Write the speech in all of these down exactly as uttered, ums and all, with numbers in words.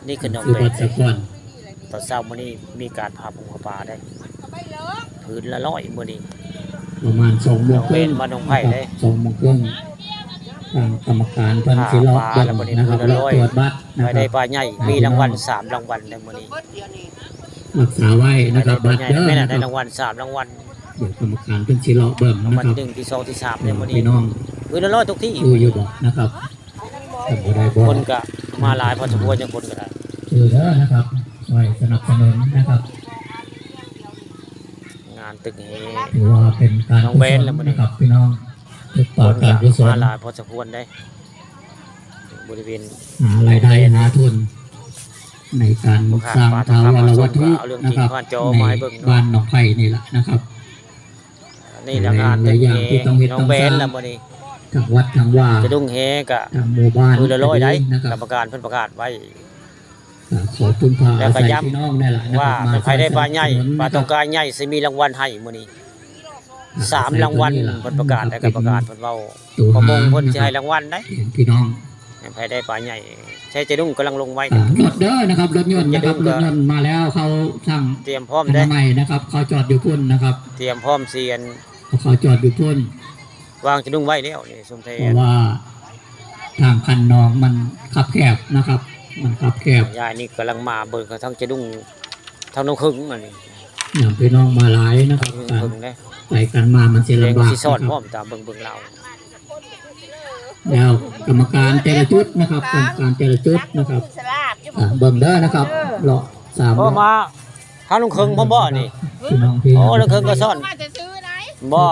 นี่คือน้อง คือ แบ วั ด ดสะกอน ตอนเช้ามื้อนี้มีการพาปูพาปลาได้ พื้นละร้อยมื้อนี้ ประมาณสองโมงครึ่ง น้องแบนมาน้องไผ่ นะครับ เด้ สองโมงครึ่ง ทางกรรมการเพิ่นสิเลาะเบิ่งนะครับ เลาะตรวจบัตรนะครับ ใครได้ปลาใหญ่ มีรางวัลสามรางวัลในมื้อนี้ รักษาไว้นะครับ บัตรเด้อ แม่น นะครับ ได้รางวัลสามรางวัล เดี๋ยวกรรมการเพิ่นสิเลาะเบิ่งนะครับ รางวัลที่หนึ่ง ที่สอง ที่สามในมื้อนี้ พี่น้อง พื้นละร้อยทุกที่ คืออยู่บ่นะครับ คนก็มาหลายพอสมควร จังคนก็ได้ คือเด้อนะครับ ช่วยสนับสนุนนะครับ งานตึกแฮ ถือว่าเป็นการกุศลนะครับ พี่น้อง ตึกป่าการกุศล คนก็มาหลายพอสมควรได้ บริเวณ หารายได้หาทุน ในการสร้างถาวรวัตถุนะครับ ในบ้านหนองไผ่นี่แหละนะครับ นี่แหละงาน หลายอย่างที่ต้องเฮ็ด น้องแบน ต้องสร้าง ละมื้อนี้ ทางวัดทางวา จะดุ้งแฮกะ ทางหมู่บ้าน พื้นละร้อยได้ นะครับ กรรมการเพิ่นประกาศไว้ อ่า ขอพึ่งพา แล้วก็ อาศัย ย้ำ พี่น้องนั่นแหละนะครับ ว่า มา ใครได้ปลาใหญ่ สนับสนุน ปลาตองกาใหญ่สิมีรางวัลให้มื้อนี้ อ่า สามรางวัล อาศัยตัวนี้แหละ เพิ่นประกาศ นะครับ แล้วก็ประกาศเพิ่นเว้า เป็นตัว ประมงเพิ่นสิให้รางวัลได้ หานะครับ พี่น้อง ใครได้ปลาใหญ่ ใช่ จะดุ้งกำลังลงไว้ อ่า รถเด้อนะครับ รถยนต์นะครับ จะดุ้งก็ รถยนต์มาแล้ว เขาสั่ง เตรียมพร้อมเด้ อนามัยนะครับ เขาจอดอยู่พุ่นนะครับ เตรียมพร้อมเสียน เขาจอดอยู่พุ่น วางจะดุ้งไว้แล้วนี่ ซุมไทย เพราะว่าทางคันนองมันคับแคบนะครับ มันคับแคบ ยายนี่กำลังมาเบิ่งเขาทั้งจะดุ้ง ทั้งน้องเคิงอันนี้ เนี่ย พี่น้องมาหลายนะครับ น้องเคิงเด้ ไปกันมามันสิลำบาก เดี๋ยวสิสอน นะครับ พร้อมตามเบิ่ง เบิ่งลาว แล้วกรรมการแต่ละจุดนะครับ กรรมการแต่ละจุดนะครับ อ่า เบิ่งเด้อนะครับ เลาะสาม โอ้ รอบ มา ทางน้องเคิงพร้อมบ่นี่ พี่น้องที่ โอ้ น้องเคิงก็สอน มาแต่ซื้อไหน บ่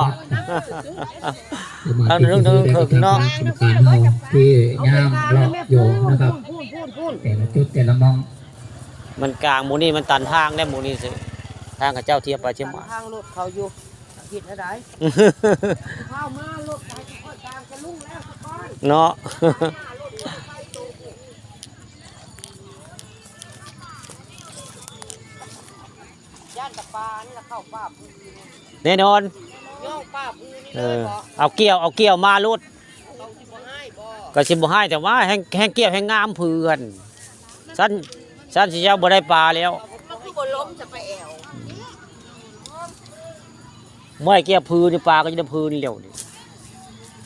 ทางน้องเคิงเนาะ กรรมการเฮาที่ย่างเลาะอยู่นะครับ แต่ละจุดแต่ละหม่อง มันกลางหมู่นี่มันตันทางได้หมู่นี่สิ ทางเขาเจ้าเทียบไปเทียบมา ทางรถเขาอยู่ ผิดอะไร เข้ามารถไปก่อน กลางจะลุ่งแล้วก่อน เนาะ ย่านตะปานี่ละเข้าป่าพื้น แน่นอน ย่องป่าพื้นนี่ เอ เลย อ บ่ เอาเกี่ยว เอาเกี่ยวมาโลด เขาสิบ่ให้บ่ ก็สิบ่ให้ แต่ว่าแฮง แฮงเกี่ยวแฮงงามเพื่อน ซั่น ซั่นสิเจ้าบ่ได้ปลาแล้ว มันคือบ่ล้มจะไปแอว เมื่อยเกี่ยวพื้นนี่ ปลาก็จะได้พื้นเร็วนี่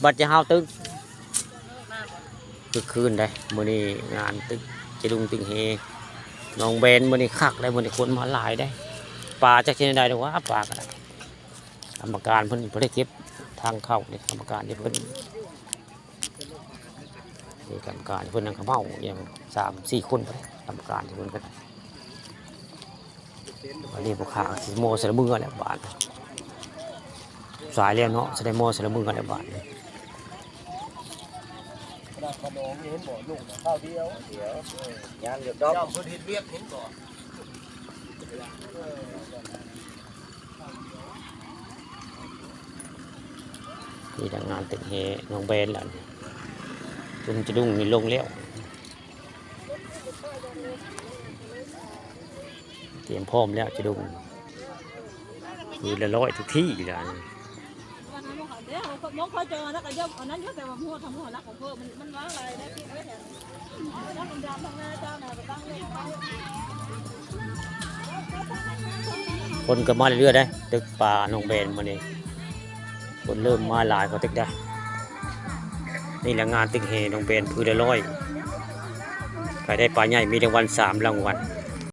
บัดจะห้าวตึก คึกคืนได้ มื้อนี้งานตึกเจดุงตึกเฮ น้องแบน มื้อนี้คักได้ มื้อนี้คนมาหลายได้ ปลาจักสิได้หรือว่าปลาก็ได้ กรรมการเพิ่นบ่ได้เก็บทางเข้านี่ กรรมการที่เพิ่น นี่กรรมการเพิ่นนั่งเขม่าอย่างสามสี่คนไป กรรมการที่เพิ่นก็ อันนี้พวกข้าสิโมใส่ละมือแล้วบาด สายแล้วเนาะ สิได้โมใส่ละมือแล้วบาด ขนาดขนมนี่เห็นบ่ ลุงน่ะข้าวเดียว เดี๋ยว เออ ย่างเดี๋ยวดอก เจ้าเพิ่นเฮ็ดเวียกเห็นบ่ นี่ทางงานตึกเฮน้องแบนล่ะนี่ จุ่มจะดุ้งนี่ลงแล้ว เตรียมพร้อมแล้วจะดุ้ง มีละร้อยทุกที่แล้วนี่ น้องเขาเจอแล้วก็เดี๋ยวเอานั้นเยอะแต่ว่าหัวทำหัวรักของเพิ่มมัน มันว่าอะไรนะพี่เอ้ย คนก็มาเรื่อยๆได้ ตึกปลาน้องแบนมื้อนี้ คนเริ่มมาหลายกว่าตึกได้ นี่แหละงานตึกเฮน้องแบน พื้นละร้อย ใครได้ปลาใหญ่มีรางวัลสามรางวัล